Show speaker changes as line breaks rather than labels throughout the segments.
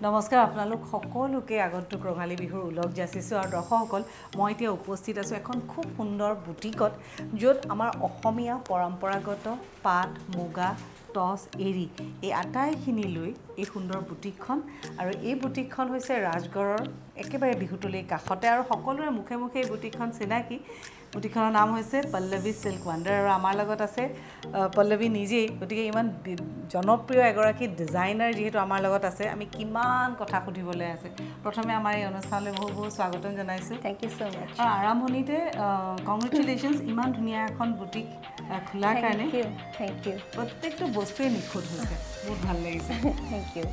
নমস্কাৰ আপোনালোক সকলোকে আগন্তুক ৰঙালী বিহুৰ ওলগ যাচিছোঁ। আৰু দৰ্শকসকল, মই এতিয়া উপস্থিত আছোঁ এখন খুব সুন্দৰ বুটিকত, য'ত আমাৰ অসমীয়া পৰম্পৰাগত পাট, মুগা, টচ, এৰী এই আটাইখিনি লৈ এই সুন্দৰ বুটিকখন। আৰু এই বুটিকখন হৈছে ৰাজগড়ৰ একেবাৰে বিহুতলিৰ কাষতে আৰু সকলোৰে মুখে মুখে এই বুটিকখন চিনাকি। বুটিকখনৰ নাম হৈছে পল্লৱী চিল্ক ৱাণ্ডাৰ আৰু আমাৰ লগত আছে পল্লৱী নিজেই। গতিকে ইমান জনপ্ৰিয় এগৰাকী ডিজাইনাৰ যিহেতু আমাৰ লগত আছে, আমি কিমান কথা সুধিবলৈ আছে। প্ৰথমে আমাৰ এই অনুষ্ঠানলৈ বহু বহু স্বাগতম জনাইছোঁ।
Thank you so much.
আৰু আৰম্ভণিতে কংগ্ৰেচুলেশ্যনছ, ইমান ধুনীয়া এখন বুটিক খোলাৰ কাৰণে।
Thank you, thank you.
প্ৰত্যেকটো বস্তুৱেই নিখুঁত হৈছে, বহুত ভাল লাগিছে।
Thank you.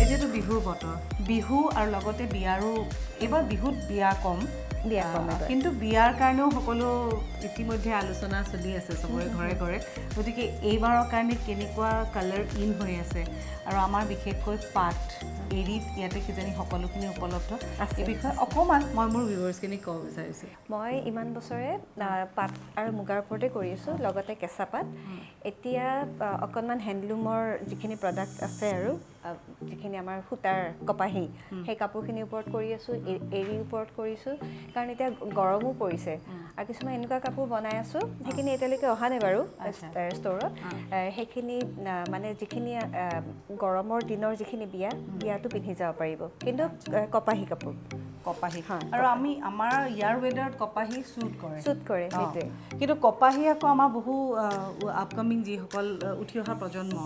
এতিয়াতো বিহুৰ বতৰ, বিহু আৰু লগতে বিয়াৰো, এইবাৰ বিহুত বিয়া কম।
বিয়া কম এইবাৰ।
কিন্তু বিয়াৰ কাৰণেও সকলো ইতিমধ্যে আলোচনা চলি আছে চবৰে ঘৰে ঘৰে। গতিকে এইবাৰৰ কাৰণে কেনেকুৱা কালাৰ ইন হৈ আছে আৰু আমাৰ বিশেষকৈ পাট, এৰীত ইয়াতে কিজানি সকলোখিনি উপলব্ধ
আছে।
এই বিষয়ে অকণমান মই মোৰ ভিউৱাৰ্ছখিনিক ক'ব বিচাৰিছোঁ।
মই ইমান বছৰে পাট আৰু মুগাৰ ওপৰতে কৰি আছোঁ, লগতে কেঁচা পাট। এতিয়া অকণমান হেণ্ডলুমৰ যিখিনি প্ৰডাক্ট আছে আৰু যিখিনি আমাৰ সূতাৰ কপাহী, সেই কাপোৰখিনিৰ ওপৰত কৰি আছোঁ, এৰীৰ ওপৰত কৰিছোঁ, কাৰণ এতিয়া গৰমো পৰিছে। আৰু কিছুমান এনেকুৱা কাপোৰ বনাই আছোঁ, সেইখিনি এতিয়ালৈকে অহা নাই বাৰু ষ্ট'ৰত। সেইখিনি মানে যিখিনি গৰমৰ দিনৰ যিখিনি বিয়া, বিয়াটো পিন্ধি যাব পাৰিব, কিন্তু কপাহী কাপোৰ।
কপাহী।
হয়,
আৰু আমি আমাৰ ইয়াৰ ৱেডাৰত কপাহী ছুট কৰে।
ছুট কৰে, সেইটোৱে।
কিন্তু কপাহী আকৌ আমাৰ বহু আপকামিং যিসকল উঠি অহা প্ৰজন্ম,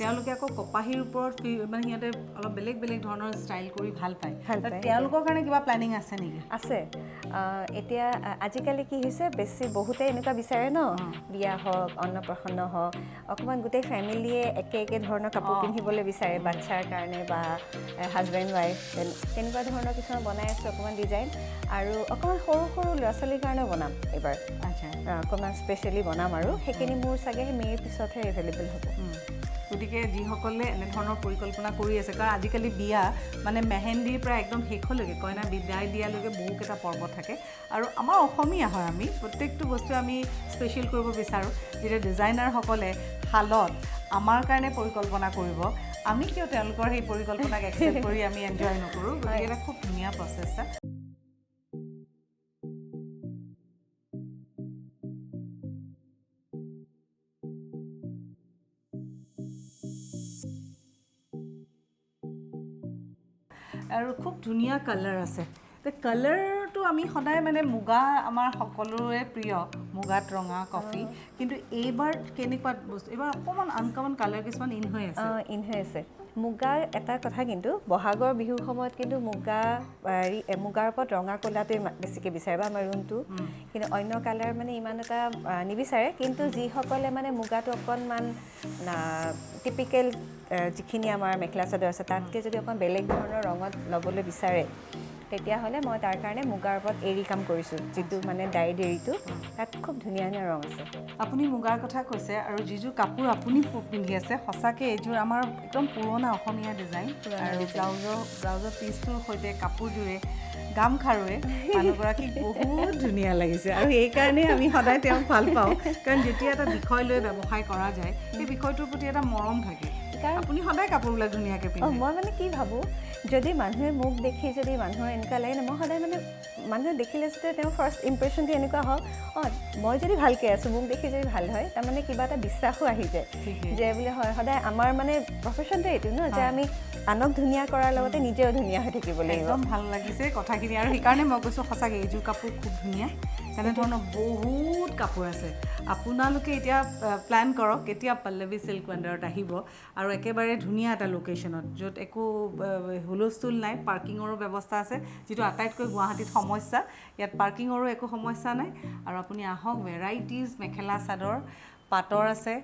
তেওঁলোকে আকৌ কপাহীৰ ওপৰত মানে সিহঁতে অলপ বেলেগ বেলেগ ধৰণৰ ষ্টাইল কৰি ভাল পায়।
ভাল পায়।
তেওঁলোকৰ কাৰণে কিবা প্লেনিং আছে নেকি?
আছে। এতিয়া আজিকালি কি হৈছে, বেছি বহুতে এনেকুৱা বিচাৰে ন, বিয়া হওক, অন্নপ্ৰাশন্ন হওক, অকণমান গোটেই ফেমিলিয়ে একে একে ধৰণৰ কাপোৰ পিন্ধিবলৈ বিচাৰে, বাচ্ছাৰ কাৰণে বা হাজবেণ্ড ৱাইফ, তেনেকুৱা ধৰণৰ কিছুমান বনাই আছোঁ অকণমান ডিজাইন। আৰু অকণমান সৰু সৰু ল'ৰা ছোৱালীৰ কাৰণেও বনাম এইবাৰ। অকণমান স্পেচিয়েলি বনাম আৰু সেইখিনি মোৰ চাগে সেই মে'ৰ পিছতহে এভেইলেবল হ'ব।
গতিকে যিসকলে এনেধৰণৰ পৰিকল্পনা কৰি আছে, কাৰণ আজিকালি বিয়া মানে মেহেন্দিৰ পৰা একদম শেষলৈকে, কইনা বিদায় দিয়ালৈকে বহুকেইটা পৰ্ব থাকে। আৰু আমাৰ অসমীয়া হয়, আমি প্ৰত্যেকটো বস্তু আমি স্পেচিয়েল কৰিব বিচাৰোঁ। যেতিয়া ডিজাইনাৰসকলে শালত আমাৰ কাৰণে পৰিকল্পনা কৰিব, আমি কিয় তেওঁলোকৰ সেই পৰিকল্পনাক একচেপ্ট কৰি আমি এনজয় নকৰোঁ? গতিকে এটা খুব ধুনীয়া প্ৰচেষ্টা। আৰু খুব ধুনীয়া কালাৰ আছে। কালাৰটো আমি সদায় মানে মুগা আমাৰ সকলোৰে প্ৰিয়, মুগাত ৰঙা, কফি, কিন্তু এইবাৰ কেনেকুৱা বস্তু, এইবাৰ অকণমান আনকমন কালাৰ কিছুমান ইন হৈ আছে।
ইন হৈ আছে। মুগাৰ এটা কথা কিন্তু বহাগৰ বিহুৰ সময়ত কিন্তু মুগাৰ ওপৰত ৰঙা ক'লাটোৱে বেছিকৈ বিচাৰে বা মেৰুনটো, কিন্তু অন্য কালাৰ মানে ইমান এটা নিবিচাৰে। কিন্তু যিসকলে মানে মুগাটো অকণমান টিপিকেল যিখিনি আমাৰ মেখেলা চাদৰ আছে তাতকৈ যদি অকণ বেলেগ ধৰণৰ ৰঙত ল'বলৈ বিচাৰে, তেতিয়াহ'লে মই তাৰ কাৰণে মুগাৰ ওপৰত এৰী কাম কৰিছোঁ, যিটো মানে ডাইড এৰীটো, তাত খুব ধুনীয়া ধুনীয়া ৰং আছে।
আপুনি মুগাৰ কথা কৈছে আৰু যিযোৰ কাপোৰ আপুনি পিন্ধি আছে, সঁচাকৈ এইযোৰ আমাৰ একদম পুৰণা অসমীয়া ডিজাইন।
পুৰণা
আৰু
ডিজাইন।
ব্লাউজৰ পিচটোৰ সৈতে কাপোৰযোৰে, গামখাৰুৱে মানুহগৰাকীক বহুত ধুনীয়া লাগিছে। আৰু এইকাৰণেই আমি সদায় তেওঁক ভাল পাওঁ, কাৰণ যেতিয়া এটা বিষয় লৈ ব্যৱসায় কৰা যায়, সেই বিষয়টোৰ প্ৰতি এটা মৰম থাকে।
কাৰণ
আপুনি সদায় কাপোৰবিলাক ধুনীয়াকৈ পিন্ধে।
মই মানে কি ভাবোঁ, যদি মানুহে মোক দেখি যদি মানুহৰ এনেকুৱা লাগে ন, মই সদায় মানে মানুহে দেখিলে যাতে তেওঁৰ ফাৰ্ষ্ট ইম্প্ৰেশ্যনটো এনেকুৱা হওক, মই যদি ভালকৈ আছোঁ, মোক দেখি যদি ভাল হয়, তাৰমানে কিবা এটা বিশ্বাসো আহি যায় যে বোলে হয়, সদায় আমাৰ মানে প্ৰফেশ্যনটো এইটো ন, যে আমি আনক ধুনীয়া কৰাৰ লগতে নিজেও ধুনীয়া হৈ থাকিব লাগিব।
একদম ভাল লাগিছে কথাখিনি। আৰু সেইকাৰণে মই কৈছোঁ সঁচাকৈ এইযোৰ কাপোৰ খুব ধুনীয়া। তেনেধৰণৰ বহুত কাপোৰ আছে। আপোনালোকে এতিয়া প্লেন কৰক কেতিয়া পল্লৱী চিল্ক ৱাণ্ডাৰত আহিব, আৰু একেবাৰে ধুনীয়া এটা লোকেশ্যনত য'ত একো হুলস্থুল নাই, পাৰ্কিঙৰো ব্যৱস্থা আছে, যিটো আটাইতকৈ গুৱাহাটীত সমস্যা, ইয়াত পাৰ্কিঙৰো একো সমস্যা নাই। আৰু আপুনি আহক, ভেৰাইটিজ মেখেলা চাদৰ, পাটৰ আছে,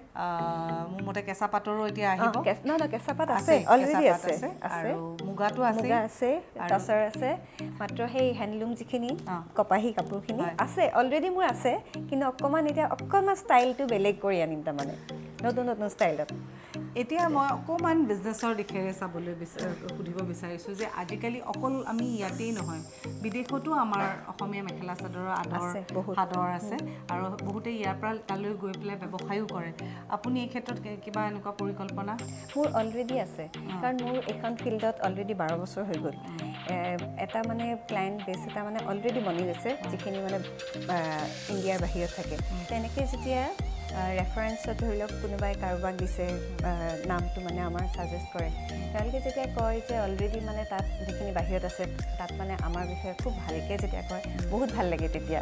মোৰ মতে কেঁচা পাটৰো এতিয়া আহিব।
নহয়, নহয়, কেঁচা পাট
আছে,
আছে, অলৰেডি
কেঁচা পাট
আছে,
আছে,
আছে।
আৰু মুগাটো আছে।
মুগা আছে,
আৰু
টচৰ আছে, মাত্ৰ সেই হেণ্ডলুম যিখিনি কপাহী কাপোৰখিনি আছে, অলৰেডি মোৰ আছে, কিন্তু অকণমান এতিয়া অকণমান ষ্টাইলটো বেলেগ কৰি আনিম, তাৰমানে নতুন নতুন ষ্টাইলত।
এতিয়া মই অকণমান বিজনেছৰ দিশেৰে চাবলৈ সুধিব বিচাৰিছোঁ যে আজিকালি অকল আমি ইয়াতেই নহয়, বিদেশতো আমাৰ অসমীয়া মেখেলা চাদৰৰ আদৰ
আছে, বহুত।
সাদৰ আছে আৰু বহুতে ইয়াৰ পৰা তালৈ গৈ পেলাই ব্যৱসায়ো কৰে। আপুনি এই ক্ষেত্ৰত কিবা এনেকুৱা পৰিকল্পনা?
মোৰ অলৰেডি আছে, কাৰণ মোৰ এইখন ফিল্ডত অলৰেডি 12 বছৰ হৈ গ'ল। এটা মানে ক্লায়েণ্ট বেছ এটা মানে অলৰেডি বনি গৈছে, যিখিনি মানে ইণ্ডিয়াৰ বাহিৰত থাকে। তেনেকৈ যেতিয়া ৰেফাৰেঞ্চত ধৰি লওক কোনোবাই কাৰোবাক দিছে, নামটো মানে আমাৰ ছাজেষ্ট কৰে, তেওঁলোকে যেতিয়া কয় যে অলৰেডি মানে তাত যিখিনি বাহিৰত আছে তাত মানে আমাৰ বিষয়ে খুব ভালকৈ যেতিয়া কয়, বহুত ভাল লাগে তেতিয়া।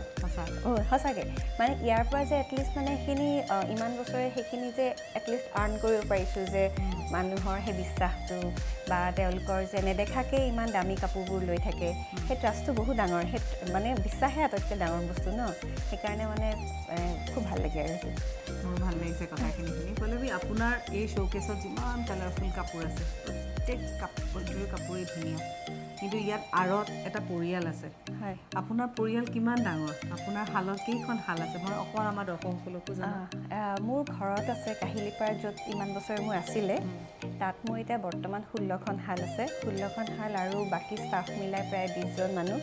সঁচাকৈ মানে ইয়াৰ পৰা যে এটলিষ্ট মানে সেইখিনি ইমান বছৰে সেইখিনি যে এটলিষ্ট আৰ্ণ কৰিব পাৰিছোঁ, যে মানুহৰ সেই বিশ্বাসটো বা তেওঁলোকৰ যে নেদেখাকৈ ইমান দামী কাপোৰবোৰ লৈ থাকে, সেই ট্ৰাষ্টটো বহুত ডাঙৰ। সেই মানে বিশ্বাসে আটাইতকৈ ডাঙৰ বস্তু ন, সেইকাৰণে মানে খুব ভাল লাগে আৰু সেইটো।
মোৰ ভাল লাগিছে কথাখিনি শুনি। পল্লৱী, আপোনাৰ এই শ্ব'কেছত যিমান কালাৰফুল কাপোৰ আছে, প্ৰত্যেক কাপোৰযোৰ কাপোৰেই ধুনীয়া, কিন্তু ইয়াত আঁৰত এটা পৰিয়াল আছে।
হয়।
আপোনাৰ পৰিয়াল কিমান ডাঙৰ? আপোনাৰ শালত কেইখন শাল আছে? মই অকণমান আমাৰ দৰ্শকসকলকো জানো।
মোৰ ঘৰত আছে কাহিলীপাৰা, য'ত ইমান বছৰে মোৰ আছিলে, তাত মোৰ এতিয়া বৰ্তমান 16খন শাল আছে। 16খন শাল আৰু বাকী ষ্টাফ মিলাই প্ৰায় 20জন মানুহ।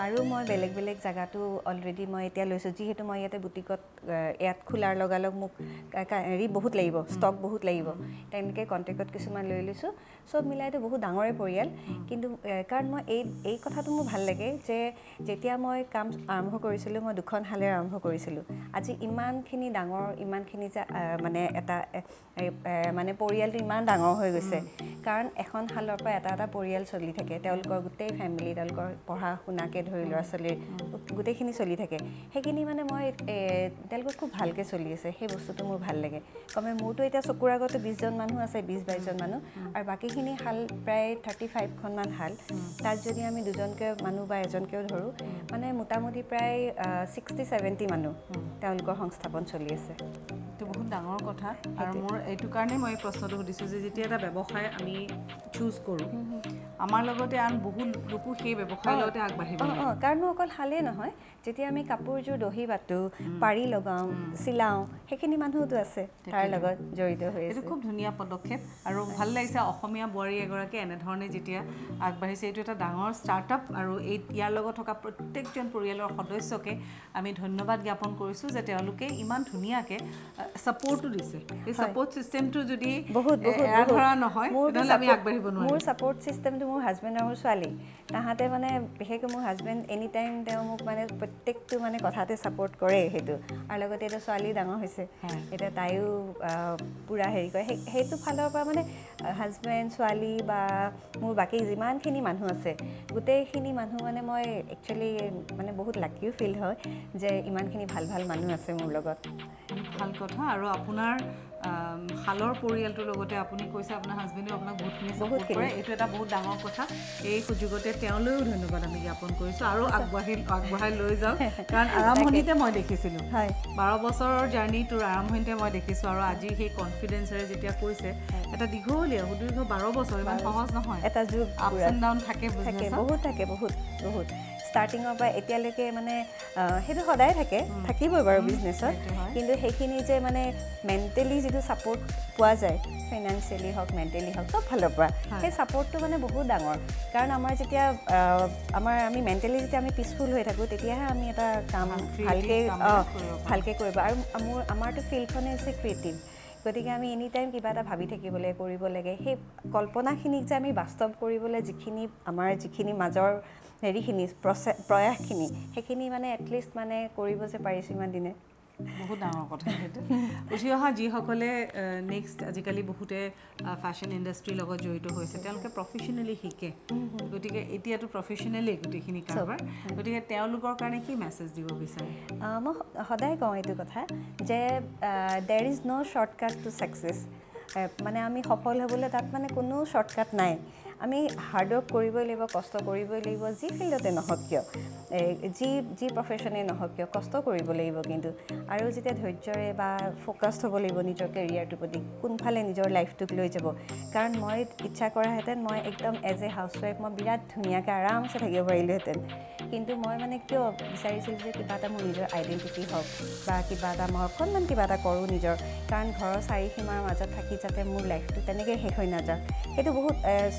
আৰু মই বেলেগ বেলেগ জেগাতো অলৰেডি মই এতিয়া লৈছোঁ, যিহেতু মই ইয়াতে বুটিকত, ইয়াত খোলাৰ লগালগ মোক হেৰি বহুত লাগিব, ষ্টক বহুত লাগিব, তেনেকৈ কণ্টেক্টত কিছুমান লৈ লৈছোঁ। চব মিলাইতো বহুত ডাঙৰে পৰিয়াল। কিন্তু কাৰণ মই এই কথাটো মোৰ ভাল লাগে যে যেতিয়া মই কাম আৰম্ভ কৰিছিলোঁ, মই দুখন শালেৰে আৰম্ভ কৰিছিলোঁ। আজি ইমানখিনি ডাঙৰ, ইমানখিনি যে, মানে এটা, মানে পৰিয়ালটো ইমান ডাঙৰ হৈ গৈছে, কাৰণ এখন শালৰ পৰা এটা এটা পৰিয়াল চলি থাকে, তেওঁলোকৰ গোটেই ফেমিলি, তেওঁলোকৰ পঢ়া শুনাকে ধৰি ল'ৰা ছোৱালীৰ গোটেইখিনি চলি থাকে। সেইখিনি মানে মই, তেওঁলোকৰ খুব ভালকৈ চলি আছে, সেই বস্তুটো মোৰ ভাল লাগে। কমে মোৰতো এতিয়া চকুৰ আগতো 20জন মানুহ আছে, 20-22জন মানুহ, আৰু বাকীখিনি শাল প্ৰায় 35খনমান শাল। তাত যদি আমি দুজনকৈ মানুহ বা এজনকেও ধৰোঁ, মানে মোটামুটি প্ৰায় 60-70 মানুহ তেওঁলোকৰ সংস্থাপন চলি আছে।
এইটো বহুত ডাঙৰ কথা। আৰু মোৰ এইটো কাৰণে মই এই প্ৰশ্নটো সুধিছোঁ যে যেতিয়া এটা ব্যৱসায় আমি চুজ কৰোঁ, আমাৰ লগতে আন বহু লোকো সেই ব্যৱসায়ৰ লগতে আগবাঢ়িব লাগে।
কাৰণ মোৰ অকল শালেই নহয়, যেতিয়া আমি কাপোৰযোৰ দহি বাটো, পাৰি লগাওঁ, চিলাওঁ, সেইখিনি মানুহোতো আছে তাৰ লগত জড়িত হৈ
এইটো
আছে।
খুব ধুনীয়া পদক্ষেপ আৰু ভাল লাগিছে অসমীয়া বোৱাৰী এগৰাকীয়ে এনেধৰণে যেতিয়া আগবাঢ়িছে। এইটো এটা ডাঙৰ ষ্টাৰ্টআপ আৰু ইয়াৰ লগত থকা প্ৰত্যেকজন পৰিয়ালৰ সদস্যকে আমি ধন্যবাদ জ্ঞাপন কৰিছোঁ যে তেওঁলোকে ইমান ধুনীয়াকৈ ছাপৰ্টো দিছে। এই ছাপৰ্ট ছিষ্টেমটো যদি
বহুত,
এৰা
বহুত।
ধৰা নহয়, তেনেহ'লে আমি আগবাঢ়িব নোৱাৰিম।
মোৰ ছাপৰ্ট ছিষ্টেমটো মোৰ হাজবেণ্ড আৰু মোৰ ছোৱালী। তাহাঁতে মানে বিশেষকৈ মোৰ হাজবেণ্ড এনি টাইম তেওঁ মোক মানে প্ৰত্যেকটো মানে কথাতে ছাপৰ্ট কৰে সেইটো। আৰু লগতে এতিয়া ছোৱালী ডাঙৰ হৈছে, এতিয়া তাইও পূৰা হেৰি কৰে। সেইটো ফালৰ পৰা মানে হাজবেণ্ড, ছোৱালী বা মোৰ বাকী যিমানখিনি মানুহ আছে, গোটেইখিনি মানুহ মানে মই একচুৱেলি মানে বহুত লাকিও ফিল হয় যে ইমানখিনি ভাল ভাল মানুহ আছে মোৰ লগত।
ভাল কথা। আৰু আপোনাৰ শালৰ পৰিয়ালটোৰ লগতে আপুনি কৈছে আপোনাৰ হাজবেণ্ডেও আপোনাক বহুতখিনি ছাপৰ্ট
বহুতখিনি।
কৰে, এইটো এটা বহুত ডাঙৰ কথা। এই সুযোগতে তেওঁলৈও ধন্যবাদ আমি জ্ঞাপন কৰিছোঁ আৰু আগবঢ়াই লৈ যাওক, কাৰণ আৰম্ভণিতে মই দেখিছিলোঁ 12 বছৰৰ জাৰ্ণিটোৰ আৰম্ভণিতে মই দেখিছোঁ আৰু আজি সেই কনফিডেঞ্চেৰে যেতিয়া কৈছে, এটা দীঘলীয়া সুদীৰ্ঘ 12 বছৰ ইমান সহজ নহয়,
এটা যুগ
আপছ
পুৰা।
এণ্ড ডাউন থাকে
থাকে,
বিজনেছত।
বহুত থাকে, বহুত, বহুত। ষ্টাৰ্টিঙৰ পৰা এতিয়ালৈকে মানে, সেইটো সদায় থাকে, থাকিবই বাৰু বিজনেছত,
সেইটো হয়।
কিন্তু সেইখিনি যে মানে মেণ্টেলি যিটো ছাপৰ্ট পোৱা যায়, ফাইনেন্সিয়েলি হওক, মেণ্টেলি হওক, চব ফালৰ পৰা সেই ছাপৰ্টটো মানে বহুত ডাঙৰ। কাৰণ আমাৰ যেতিয়া, আমাৰ আমি মেণ্টেলি যেতিয়া আমি পিচফুল হৈ থাকোঁ, তেতিয়াহে আমি এটা কাম
ভাল creative কাম বিলাক কৰিব পাৰোঁ।
ভালকে কৰিব। আৰু আমাৰতো ফিল্ডখনেই হৈছে ক্ৰিয়েটিভ, গতিকে আমি এনি টাইম কিবা এটা ভাবি থাকিব লাগে, কৰিব লাগে। সেই কল্পনাখিনিক যে আমি বাস্তৱ কৰিবলৈ আমাৰ যিখিনি মাজৰ হেৰিখিনি, প্ৰয়াসখিনি, সেইখিনি মানে এটলিষ্ট মানে কৰিব যে পাৰিছোঁ ইমান দিনে,
বহুত ডাঙৰ কথা সেইটো। উঠি অহা যিসকলে, নেক্সট আজিকালি বহুতে, ফেশ্বন ইণ্ডাষ্ট্ৰীৰ লগত জড়িত হৈছে, তেওঁলোকে প্ৰফেশ্যনেলি শিকে, গতিকে এতিয়াতো প্ৰফেশ্যনেলি গোটেইখিনি কাৰবাৰ, গতিকে তেওঁলোকৰ কাৰণে কি মেছেজ দিব বিচাৰে?
মই সদায় কওঁ এইটো কথা যে, there is no shortcut to success. মানে আমি সফল হ'বলৈ তাত মানে কোনো শ্বৰ্টকাট নাই। আমি হাৰ্ডৱৰ্ক কৰিবই লাগিব, কষ্ট কৰিবই লাগিব, যি ফিল্ডতে নহওক কিয়, যি যি প্ৰফেশ্যনেই নহওক কিয়, কষ্ট কৰিব লাগিব কিন্তু। আৰু যেতিয়া ধৈৰ্যৰে বা ফ'কাছড হ'ব লাগিব নিজৰ কেৰিয়াৰটোৰ প্ৰতি, কোনফালে নিজৰ লাইফটোক লৈ যাব। কাৰণ মই ইচ্ছা কৰাহেঁতেন মই একদম এজ এ হাউচৱাইফ মই বিৰাট ধুনীয়াকৈ আৰামছে থাকিব পাৰিলোহেঁতেন, কিন্তু মই মানে কিয় বিচাৰিছিলোঁ যে কিবা এটা মোৰ নিজৰ আইডেণ্টিটি হওক বা কিবা এটা মই অকণমান কিবা এটা কৰোঁ নিজৰ, কাৰণ ঘৰৰ চাৰিসীমাৰ মাজত থাকি যাতে মোৰ লাইফটো তেনেকৈ শেষ হৈ নাযাওক। সেইটো বহুত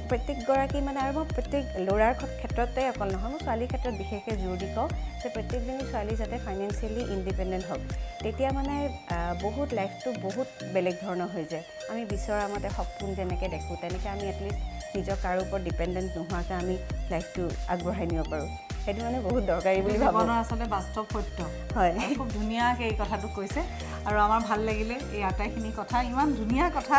প্ৰত্যেকগৰাকী মানে, আৰু মই প্ৰত্যেক ল'ৰাৰ ক্ষেত্ৰতে অকল নহয়, মই ছোৱালীৰ ক্ষেত্ৰত বিশেষকৈ জোৰ দি কওঁ যে প্ৰত্যেকজনী ছোৱালী যাতে ফাইনেন্সিয়েলি ইণ্ডিপেণ্ডেণ্ট হওক, তেতিয়া মানে বহুত লাইফটো বহুত বেলেগ ধৰণৰ হৈ যায়। আমি বিচৰা মতে সপোন যেনেকৈ দেখোঁ তেনেকৈ আমি এটলিষ্ট নিজৰ কাৰো ওপৰত ডিপেণ্ডেণ্ট নোহোৱাকৈ আমি লাইফটো আগবঢ়াই নিব পাৰোঁ। সেইটো মানে বহুত দৰকাৰী বুলি ভাবোঁ।
জীৱনৰ আচলতে বাস্তৱ সত্য।
হয়।
খুব ধুনীয়াকৈ এই কথাটো কৈছে আৰু আমাৰ ভাল লাগিলে এই আটাইখিনি কথা, ইমান ধুনীয়া কথা,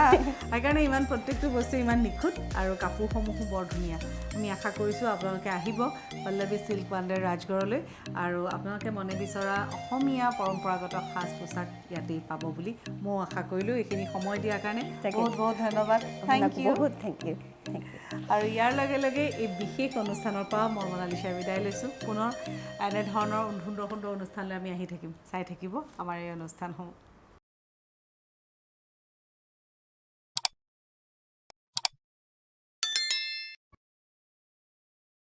সেইকাৰণে ইমান প্ৰত্যেকটো বস্তু ইমান নিখুঁত আৰু কাপোৰসমূহো বৰ ধুনীয়া। আমি আশা কৰিছোঁ আপোনালোকে আহিব পল্লৱী চিল্ক ৱাণ্ডাৰ ৰাজগড়লৈ আৰু আপোনালোকে মনে বিচৰা অসমীয়া পৰম্পৰাগত সাজ পোছাক ইয়াতেই পাব বুলি ময়ো আশা কৰিলোঁ। এইখিনি সময় দিয়াৰ কাৰণে বহুত বহুত ধন্যবাদ। Thank U.
বহুত thank U, thank U.
আৰু ইয়াৰ লগে লগে এই বিশেষ অনুষ্ঠানৰ পৰা মই মনালিছাই বিদায় লৈছোঁ। পুনৰ এনেধৰণৰ সুন্দৰ সুন্দৰ অনুষ্ঠানলৈ আমি আহি থাকিম। চাই থাকিব আমাৰ এই অনুষ্ঠানসমূহ।